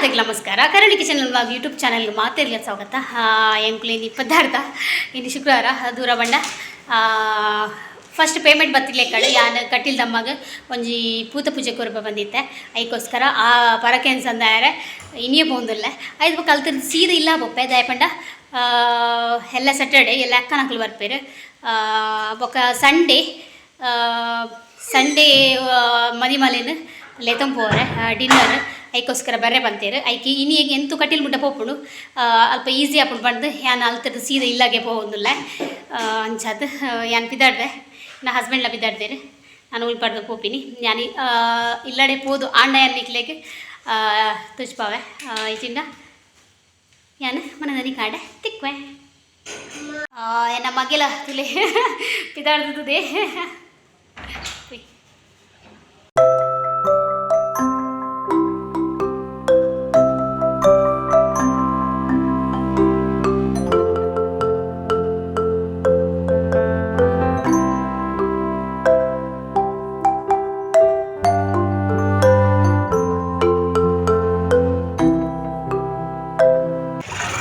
ಮಾತೆಗೆ ನಮಸ್ಕಾರ. ಕರಳಿ kitchen vlog YouTube ಚಾನೆಲ್ಗೆ ಮಾತೆರ್ಗೆ ಸ್ವಾಗತ. ಎಂಕುಲು ಇಪ್ಪತ್ತಾರ್ದ, ಇನ್ನು ಶುಕ್ರವಾರ ದೂರ ಬಂಡ. ಫಸ್ಟ್ ಪೇಮೆಂಟ್ ಬತ್ತಿಲ್ಲ ಕಡೆ. ಯಾನ್ ಕಟ್ಟಿಲ್ದಮ್ಮಗ ಒಂಜಿ ಪೂತ ಪೂಜೆ ಕೊರ್ಪ ಬಂದಿತ್ತೆ. ಐಕೋಸ್ಕರ ಆ ಪರಕೆನ್ ಸಂದಾಯರೆ ಇನಿಯೇ ಪೋಂದುಲ್ಲೆ. ಐದು ಬೊಕ್ಕ ಅಲ್ತಿರ್ದು ಸೀದ ಇಲ್ಲ ಬೊಪ್ಪೆ. ದಾಯಪಂಡ ಎಲ್ಲ ಸ್ಯಾಟರ್ಡೆ ಎಲ್ಲ ಅಕ್ಕನಕ್ಲು ಬರ್ಪೇರು. ಬೊಕ್ಕ ಸಂಡೇ ಸಂಡೇ ಮದಿಮಲೆನ್ ಲೆತೊಂಪೋರೆ ಡಿನ್ನರ್. ಐಕೋಸ್ಕರ ಬರ್ರೆ ಬಂತೇರು. ಐಕೆ ಇನಿ ಎಂತು ಕಟೀಲ್ ಮುಟ್ಟ ಪೋಪುಂಡು, ಅಲ್ಪ ಈಸಿ ಆಪುಂಡು ಪಂಡ್ದು ಯಾನ್ ಅಲ್ತಿರ್ದು ಸೀದ ಇಲ್ಲಾಗೆ ಪೋವೊಂದುಲ್ಲೆ. ಅಂಚಾದ್ ಯಾನ್ ಪಿದಾಡ್ದೆ. ನಾ ಹಸ್ಬೆಂಡ್ಲ ಪಿದಾಡ್ದೇರು. ನಾನು ಉಲ್ಪಡ್ದು ಪೋಪಿನಿ. ಯಾನ್ ಇಲ್ಲಡೆ ಪೋದು ಆಂಡ ಯಾನ್ ನಿಕ್ಲೆಗ್ ತುಚ್ಪಾವೆ. ಇಜಿಂಡ ಯಾನ್ ಮನದನಿ ಕಾಡೆ ತಿಕ್ವೆ. ಎನ್ನ ಮಗೆಲ ತುಲೆ ಪಿದಾಡ್ದುದೆ.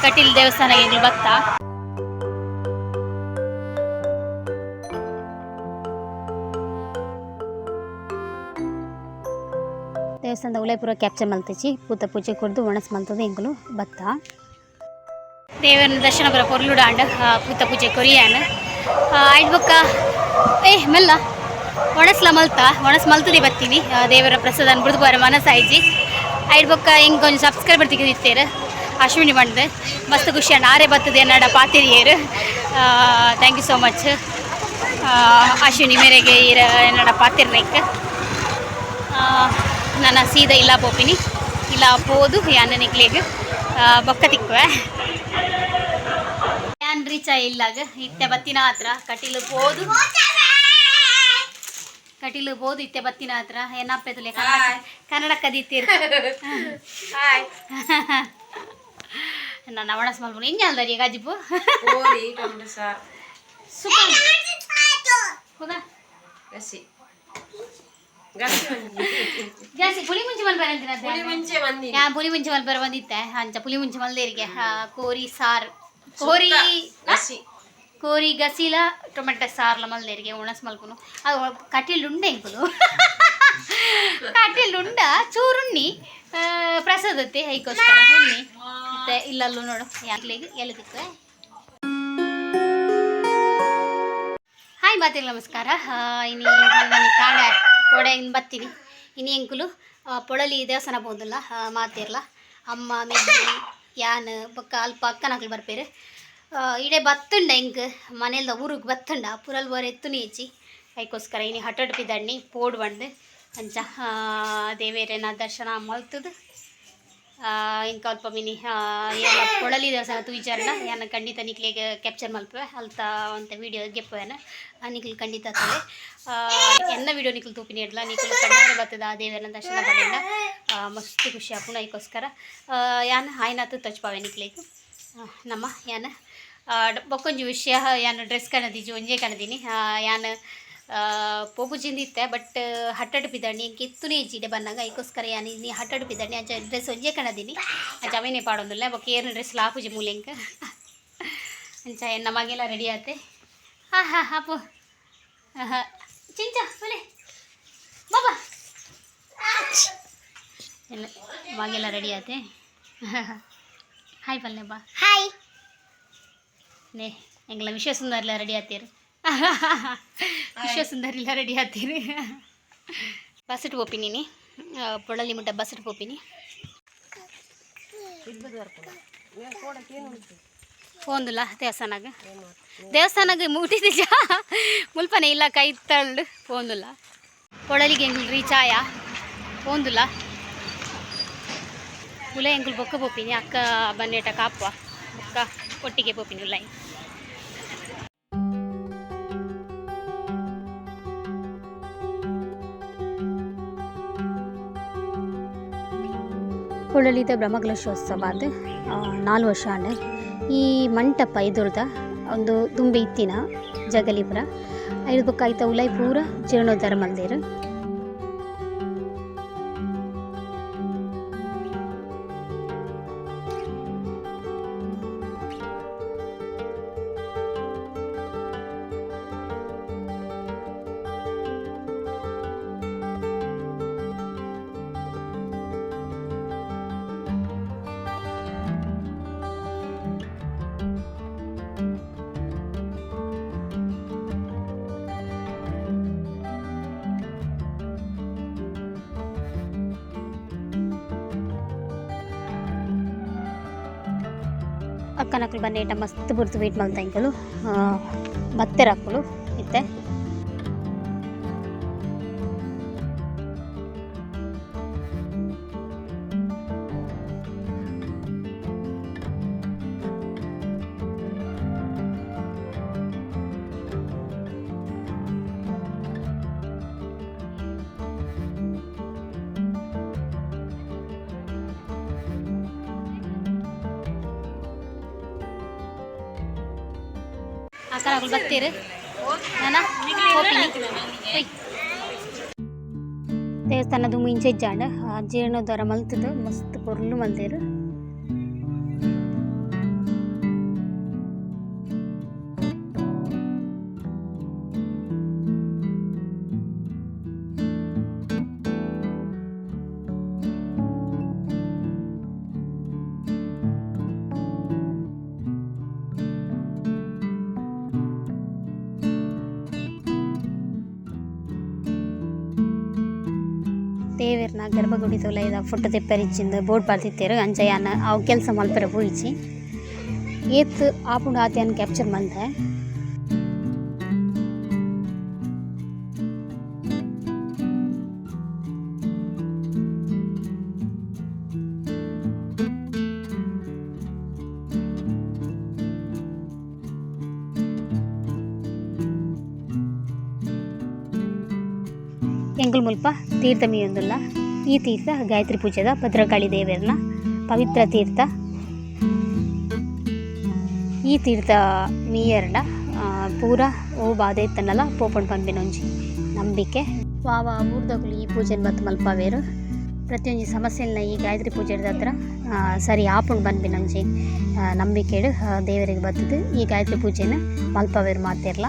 ಕಟೀಲ್ ದೇವಸ್ಥಾನ ಎಂಗ್ಲು ಬತ್ತ. ದೇವಸ್ಥಾನದ ಉಲೈ ಪೂರ ಕ್ಯಾಪ್ಚರ್ ಮಲ್ತಿಚಿ. ಪೂತ ಪೂಜೆ ಕೊರ್ದು ಒಣಸ್ ಮಲ್ತದ ಎಂಕುಲು ಬತ್ತ. ದೇವರನ ದರ್ಶನ ಪೂರ ಪೊರ್ಲುಡಾಂಡ್. ಪೂತ ಪೂಜೆ ಕೊರಿಯಾನ್ ಆಯ್ತು. ಬೊಕ್ಕ ಏ ಮೆಲ್ಲ ಒಣಸ್ಲ ಮಲ್ತ, ಒಣಸ್ ಮಲ್ತದೆ ಬತ್ತೀನಿ. ದೇವರ ಪ್ರಸಾದ ಬುಡ್ದು ಪೋರೆ ಮನಸ್ಸಾಯ್ಜಿ. ಆಯ್ತು ಬೊಕ್ಕ ಎಂಕ್ ಒಂಜಿ ಸಬ್ಸ್ಕ್ರೈಬರ್ ತಿಕ್ಕಿದಿತ್ತೇರು, ಅಶ್ವಿನಿ ಬಂದು. ಮಸ್ತ್ ಖುಷಿ ಆಂಡ್. ಆರೆ ಬರ್ತದೆ ಎನ್ನಡ ಪಾತಿರಿಯೇರು. Thank you so much Ashwini ಮೇರೆಗೆ ಈರ ಎನ್ನಡ ಪಾತಿರ್ನೈಕ್. ನನ್ನ ಸೀದಾ ಇಲ್ಲ ಪೋಪಿನಿ. ಇಲ್ಲ ಪೋದು ಯಾನ್ ನಿಕ್ಲೆಗ್ ಬೊಕ್ಕ ತಿಕ್ಕುವೆ. ಯಾನ್ ರೀಚ್ ಇಲ್ಲಾಗ ಇತ್ತೆ ಬತ್ತಿನ ಹತ್ರ. ಕಟೀಲು ಪೋದು, ಕಟೀಲು ಪೋದು ಇತ್ತೆ ಬತ್ತಿನ ಹತ್ರ. ಏನಪ್ಪೆದುಲೆ ಕನ್ನಡ ಕನ್ನಡ ಕದೀತೀರ್. ಹಾಯ್. ನನ್ನ ಒಣಸ್ ಮಲ್ಪುನು ಇಂಜಲ್ದರಿ ಗಜಿಪು. ಕೋರಿ ಟೊಮೆಟೊ ಸಾರು. ಸೂಪರ್ ಹೌದಾ? ಗಸಿ ಗಸಿ ಬಂದಿ. ಜಾಸ್ತಿ ಪುಳಿ ಮುಂಚೆ ಮಲ್ಪರ ಅಂತೀರ. ಪುಳಿ ಮುಂಚೆ ಬಂದಿ. ಯಾ, ಪುಳಿ ಮುಂಚೆ ಮಲ್ಪರ ಬಂದಿತ್ತೆ. ಅಂಚ ಪುಳಿ ಮುಂಚೆ ಮಲ್ದೇರಿಗೆ ಕೋರಿ ಸಾರು, ಕೋರಿ ಗಸಿ. ಕೋರಿ ಗಸಿಲ ಟೊಮೆಟೊ ಸಾರ್ಲ ಮಲ್ದೇರಿಗೆ ಒಣಸ್ ಮಲ್ಪುನು. ಅದು ಕಟೀಲ್ ಉಂಡೆ ಇಂಕುಲು. ಕಟೀಲ್ ಉಂಡ ಚೂರುಣ್ಣಿ ಪ್ರಸಾದತ್ತೆ ಐಕೋಸ್ಕರ ಹುಣ್ಣಿ. ಮತ್ತೆ ಇಲ್ಲಲ್ಲೂ ನೋಡು ಯಾಕ್ಲಿಗೆ ಎಲ್ಲಿ. ಹಾಯ್ ಮಾತಿಗೆ ನಮಸ್ಕಾರ. ಇನಿ ಕಾಂಡ ಕೋಡೆ ಇನ್ನು ಬತ್ತೀನಿ. ಇನಿ ಎಂಕುಲು ಪೊಳಲಿ ದೇವಸ್ಥಾನ ಪೋಂದುಲ್ಲ ಮಾತಿರ್ಲ. ಅಮ್ಮ, ಮೆಗ್ಗಿ, ಯಾನ್ ಬೊಕ್ಕ ಅಲ್ಪ ಅಕ್ಕನಕ್ಲು ಬರ್ಪೇರು. ಇಡೆ ಬತ್ತುಂಡ ಎಂಕ್ ಮನೇಲ್ದ ಊರಿಗೆ ಬತ್ತುಂಡ ಪುರಲ್ ಬೋರೆ ಎತ್ತುನಿ ಹೆಚ್ಚಿ. ಐಕೋಸ್ಕರ ಇನಿ ಹಟಡ್ ಪಿದಣ್ಣಿ ಪೋಡು ಬಂದು. ಅಂಚ ದೇವೇರೆನ ದರ್ಶನ ಮಲ್ತದು ಇಂಕ ಅಲ್ಪ ಮಿನಿ ಎಲ್ಲ ಪೊಳಲಿ ದೇವಸ್ಥಾನ ತೂಜಾರ್ಡ ಯಾನ್ ಖಂಡಿತ ನಿಕ್ಲೆಗ್ ಕ್ಯಾಪ್ಚರ್ ಮಲ್ಪುವೆ. ಅಲ್ತ ಒಂತೆ ವೀಡಿಯೋ ಗೆಪ್ಪುವೆನ. ನಿಕ್ಲು ಖಂಡಿತ ತಲೆ. ಎನ್ನ ವೀಡಿಯೋ ನಿಕ್ಲು ತೂಪಿನಿ ಇಡ್ಲ ನಿಕ್ಲು ಕಣ್ಣಾರೆ ಬತ್ತದ. ಆ ದೇವರನ ದರ್ಶನ ಪಡೆಂಡ ಮಸ್ತ್ ಖುಷಿ ಆಪುಂಡು. ಐಕೋಸ್ಕರ ಯಾನ್ ಆಯ್ನಾತು ತಚ್ಪಾವೆ ನಿಕ್ಲೆಗ್. ನಮ್ಮ ಯಾನ್ ಬೊಕ್ಕೊಂಜಿ ವಿಷಯ, ಯಾನ್ ಡ್ರೆಸ್ ಕಣದಿಜಿ, ಒಂಜೇ ಕಣದಿನಿ. ಯಾನ್ ಪೋಪುಜಿಂದ ಇತ್ತೆ, ಬಟ್ ಹಟ್ಟಡ್ ಪಿದಣ್ಣಿ ಎಂಕ್ ಇತ್ತುನೇ ಇಜ್ಜಿ ಇಡೆ ಬನ್ನಗ. ಐಕೋಸ್ಕರ ಯಾನ್ ಇನಿ ಹಟ್ಟಡ್ ಪಿದಣ್ಣಿ. ಅಂಚ ಡ್ರೆಸ್ ಒಂಜೇ ಕಣದಿನಿ. ಅಂಚ ಅವೇನೇ ಪಾಡೊಂದುಲ್ಲೆ. ಬೊಕ್ಕ ಏರ್ನ ಡ್ರೆಸ್ ಲಾಪುಜಿ ಮೂಲೆಂಕ್. ಅಂಚ ಎನ್ನ ಮಗೆಲ್ಲ ರೆಡಿ ಆತೆ. ಹಾಂ ಹಾಂ ಹಾಪು ಹಾಂ ಚಿಂಚ ಬಲೆ ಬಾಬಾ. ಎಲ್ಲ ಮಗೆಲ್ಲ ರೆಡಿ ಆತೆ. ಹಾಯ್ ಪಲ್ಲೆ ಬಾ. ಹಾಯ್. ನೇ ಎಂಗ್ಲ ವಿಶ್ವಸುಂದರ್ಲ ರೆಡಿ ಆತೀರಿ. ವಿಶ್ವಸುಂದರಿಲ್ಲ ರೆಡಿ ಆತೀರಿ. ಬಸ್ಸಿಟ್ಟು ಪೋಪಿನಿ. ನೀ ಪೊಳಲಿ ಮುಟ್ಟ ಬಸ್ಸಿಟ್ಟು ಪೋಪಿನಿ. ಪೋಂದುಲ್ಲ ದೇವಸ್ಥಾನಗ. ದೇವಸ್ಥಾನಗ ಮುಟ್ಟಿದಿಜ ಮುಲ್ಪನೆ ಇಲ್ಲ ಕೈ ತಳ್ಳು ಪೋಂದುಲ್ಲ. ಪೊಳಲಿಗೆ ಎಂಗುಲ್ ರೀಚ್ ಆಯ. ಪೋಂದುಲ್ಲ ಉಲ. ಎಂಗುಲ್ ಬೊಕ್ಕ ಪೋಪಿನಿ. ಅಕ್ಕ ಬನ್ನೇಟ ಕಾಪುವ. ಬೊಕ್ಕ ಒಟ್ಟಿಗೆ ಪೋಪಿನಿ ಉಲ್ಲೈ. ಪೊಳಲಿದ ಬ್ರಹ್ಮಕಲಶೋತ್ಸವ ಅದು 4 ವರ್ಷ ಆಂಡ್. ಈ ಮಂಟಪ ಎದುರ್ದ ಒಂದು ದುಂಬೆ ಇತ್ತಿನ ಜಗಲಿಪುರ. ಐದು ಬೊಕ್ಕ ಐತ ಉಲೈ ಪೂರ ಜೀರ್ಣೋದ್ಧಾರ ಮಲ್ದೆರ್. ಅಕ್ಕನಕುಲು ಬನ್ನೇಟ ಮಸ್ತ್ ಪೊರ್ತು ವೇಟ್ ಮಲ್ತ ಎಂಕುಲು ಬತ್ತೆರಕ್ಕುಲು ಇತ್ತೆ. ಅಕ್ಕನಕುಲು ಬತ್ತೆರ್ ನಾನ ಪೋಪಿನಿ. ಒಯ್. ದೇವಸ್ಥಾನದ ಇಂಚ ಇಜ್ಜಾಂಡ್ ಜೀರ್ಣೋದ್ಧಾರ ಮಲ್ತುದು ಮಸ್ತ್ ಪೊರ್ಲು ಮಲ್ತೆರ್. ದೇವೆರ್ನ ಗರ್ಭಗುಡಿ ತೋಲೈದ ಫೋಟೋ ತೆಪ್ಪರಿಚಿಂದು ಬೋರ್ಡ್ ಪಾಡ್ದಿತ್ತೆರ್ ಅಂಚ ಯಾನ್ ಅವು ಕೆಲಸ ಮಲ್ಪೆರೆ ಪೋಯಿಜಿ ಏತ್ ಆಪುಂಡು ಆತ್ ಯಾನ್ ಕ್ಯಾಪ್ಚರ್ ಮಲ್ತೆ. ಎಂಕುಲು ಮುಲ್ಪ ತೀರ್ಥ ಮೀಯೊಂದುಲ್ಲ. ಈ ತೀರ್ಥ ಗಾಯತ್ರಿ ಪೂಜೆದ ಭದ್ರಕಾಳಿ ದೇವೆರ್ನ ಪವಿತ್ರ ತೀರ್ಥ. ಈ ತೀರ್ಥ ಮೀಯರ್ಡ ಪೂರ ಓ ಬಾಧೆ ಇತ್ತಂಡಲ ಪೋಪುಂಡು ಪನ್ಪಿನ ಒಂಜಿ ನಂಬಿಕೆ. ವಾವ ಊರ್ದಕುಲು ಈ ಪೂಜೆನ್ ಬತ್ತ್ ಮಲ್ಪವೇರು. ಪ್ರತಿಯೊಂಜಿ ಸಮಸ್ಯೆಲ್ನ ಈ ಗಾಯತ್ರಿ ಪೂಜೆದ ಹತ್ರ ಸರಿ ಆಪುಂಡು ಪನ್ಪಿನ ಒಂಜಿ ನಂಬಿಕೆಡ್ ದೇವರಿಗೆ ಬತ್ತುದು ಈ ಗಾಯತ್ರಿ ಪೂಜೆನ್ ಮಲ್ಪವೇರು ಮಾತೆರ್ಲ.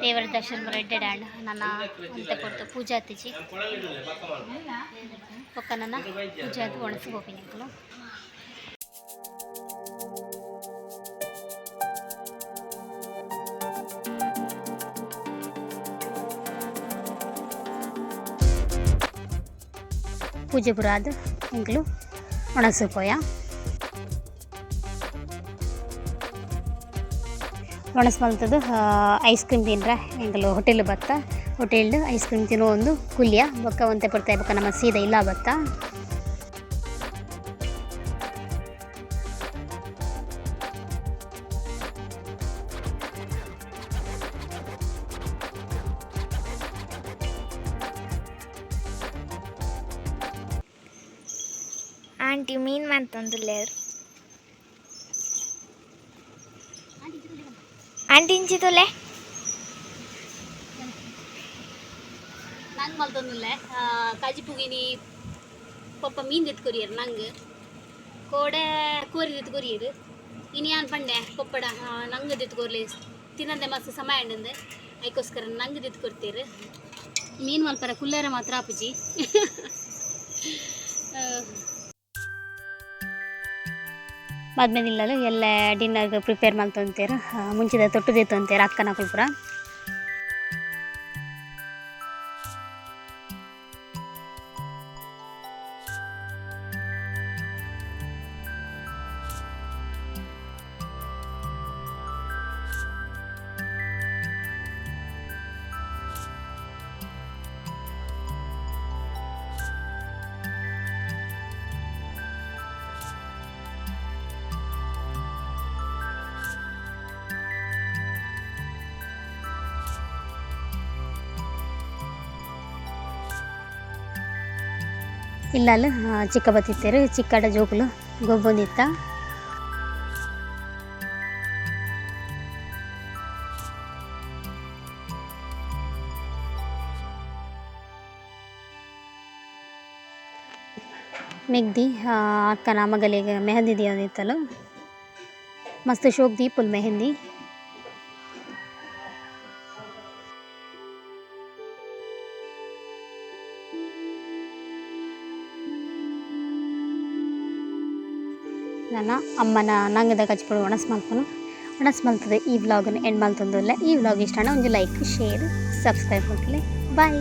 ದೇವರ ದರ್ಶನ ರೆಡ್ಡೆಡ್ ಆಂಡ್ ನನ್ನ ಅಂತ ಕೊಡ್ತು ಪೂಜೆ ಆತಿಜಿ ಬೊಕ್ಕ ನನ್ನ ಪೂಜೆ ಆದ್ ಒಣಸು ಪೋಪಿನಿ ಎಂಕುಲು. ಪೂಜೆ ಪೂರ ಆದ್ ಎಂಕುಲು ಒಣಸು ಪೋಯ. ಒಣಸ್ ಮಲ್ತುದು ಐಸ್ ಕ್ರೀಮ್ ತಿನ್ರೆ ಎಂಕುಲು ಹೋಟೆಲ್ ಬತ್ತ. ಹೋಟೆಲ್ ಐಸ್ ಕ್ರೀಮ್ ತಿನ್ನೊಂದು ಕುಲ್ಯ ಬೊಕ್ಕ ಒಂತೆ ಪೊರ್ತು ಬೊಕ್ಕ ನಮ ಸೀದಾ ಇಲ್ಲ ಬತ್ತ. ಆಂಟಿ ಮೀನು ಮಂತೊಂದುಲ್ಲೆರ್. ಆಂಟಿ ಇಂಚಿ ತೂಲೆ. ನಂಗೆ ಮಲ್ತೊಂದುಲ್ಲೆ ಕಜಿಪುಗಿನಿ ಪಪ್ಪ ಮೀನು ದೆತ್ತ್ ಕೊರಿಯರ್ ನಂಗೆ ಕೋಡೆ ಕೋರಿ ದೆತ್ತ್ ಕೊರಿಯರ್. ಇನಿ ಯಾನ್ ಪಂಡೆ ಪಪ್ಪಡ ನಂಗೆ ದೆತ್ತ್ ಕೊರ್ಲೆ ತಿನ್ನಂದೆ ಮಸ್ತ್ ಸಮಯ ಆಂಡಂದು ಐಕೋಸ್ಕರ ನಂಗೆ ದೆತ್ತ್ ಕೊರ್ತೀರ್. ಮೀನು ಮಲ್ಪರ ಕುಲ್ಲೇರ ಮಾತ್ರ ಆಪುಜಿ. ಮದ್ಮೆದಿಲ್ಲಲು ಎಲ್ಲ ಡಿನ್ನರ್ಗ್ ಪ್ರಿಪೇರ್ ಮಲ್ತೊಂತೆರ್. ಮುಂಚಿದ ತೊಟ್ಟು ದೆತ್ತೊಂತೆರ್ ಅಕ್ಕನಕುಲು ಪೂರ. ಇಲ್ಲಲ್ ಚಿಕ್ಕ ಬತ್ತಿತ್ತೇರು ಚಿಕ್ಕಡ ಜೋಕುಲು ಗೊಬ್ಬೊಂದಿತ್ತ. ಮೆಗ್ದಿ ಅಕ್ಕನ ಮಗಲಿಗೆ ಮೆಹಂದಿ ದಿಯೊಂದಿತ್ತಲು. ಮಸ್ತ್ ಶೋಕ್ ದೀಪುಲ್ ಮೆಹಂದಿ. ನನ ಅಮ್ಮನ ನಂಗದ ಕಚ್ಪುಡು ಒಣಸ್ ಮಲ್ಪುನು. ಒಣಸ್ ಮಲ್ತದೆ ಈ ವ್ಲಾಗ್ನ ಎಂಡ್ ಮಲ್ತೊಂದುಲ್ಲೆ. ಈ ವ್ಲಾಗ್ ಇಷ್ಟ ಒಂಜಿ ಲೈಕ್, ಶೇರ್, ಸಬ್ಸ್ಕ್ರೈಬ್ ಮಲ್ಪುಲೆ. ಬಾಯ್.